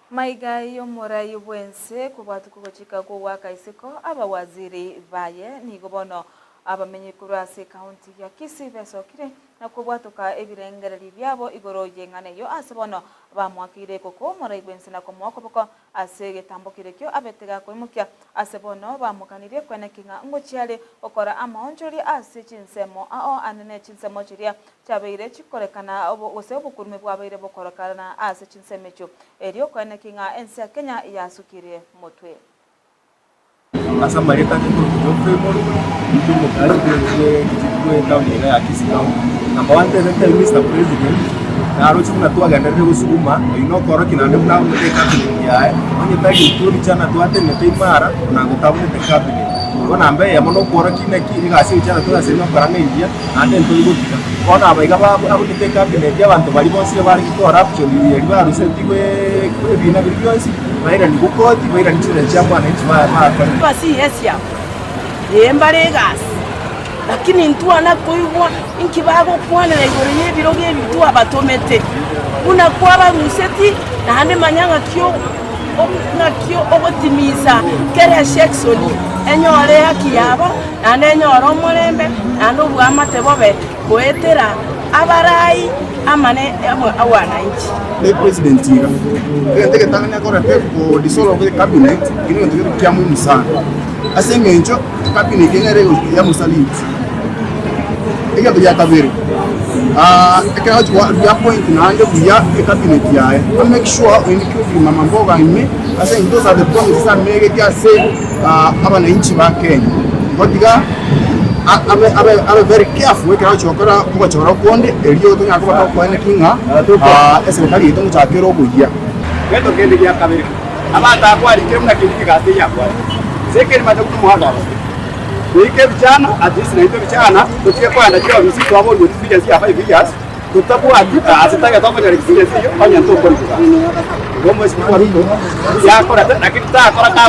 Maiga y'omorai bw'ense kobwatuka ogochika kw'ogoaka isiko abawaziri baye nigo bono abamenyi korwa ase ekaunti ya Kisii besokire na kobwatoka ebirengererio biabo igoro y'eng'ana eyio ase bono bamoakeire ekoko omorai bw'ense na komoa okoboko ase egetambo keria ekio abete gakoimokia ase bono bamokanirie kweneki ng'a ngochia are gokora amaonchoreria ase chinsemo ao anene chinsemo chiria chiabeire chikorekana gose obokurume bwabeire bokorekana ase chinsemo echio erio koeneki ng'a ense ya Kenya yasukirie motwe. Ase amarieta ane nkorokwa Geoffrey Morume, ninche omokaachi bwe etown iga ya Kisii County. Number one tebe ntebi Mister President, naroche buna twagenderire gosuguma, oyio nokorokia naende buna abunete ecabinet yaye, onye tari intwe ebichana twatenenete imara, onango tabunete cabinet. Igo namba eyemo nokworokia inaki egasi ebichana togasemi gokora nengiya, naende ntori gotiga. Bono aba iga abunete ecabinet abanto baria bonsi barenge corruption eria barusetigwe ebina biria bionsi. Bairani gokoti, bairani chingencho chia mwananchi bakore. Abasihesia aba, ee, mbare egasi, lakini ntwana koigwa inki bagokwanera igoro y'ebirogo ebi twabatomete, buna kwabaruseti, naende manya ng'aki ng'aki ogotimisa kera esection enyore ehaki yabo, naende enyore omorembe, naende oboamate bobe goetera abarai amane abananchi. Ne president iga, egento egetang'ani akorete ko dissolve ecabinet, ekio negento gento kia muhimu sana, ase eng'encho ecabinet eye nere yamosaliti. Egento gia kabere, ekero agochi goa reappoint naende buya ecabinet yaye, a make sure oindikire mama mboga ime ase eng'encho those are the promises amegete ase abananchi ba Kenya. Igo tiga abe abe abe very careful ekero agochia gokora ogochora okonde erio tonyare koba tokoenekia ng'a eserekari yaito ngochaka ere oboyia. Gento kende gia kabere, abanto aba kwarikire buna kende kegasi eyio abwate. Ase ekerimate buna omogaka agote. Toike ebichana, at least naintwe ebichana, totige koenda chiofisi twaborwe experience ya 5 years, totabwati ase tagete okonyora experience eyio onye ntokori kogamba. Igo omwesimiwa Ruto yakorete lakini takora.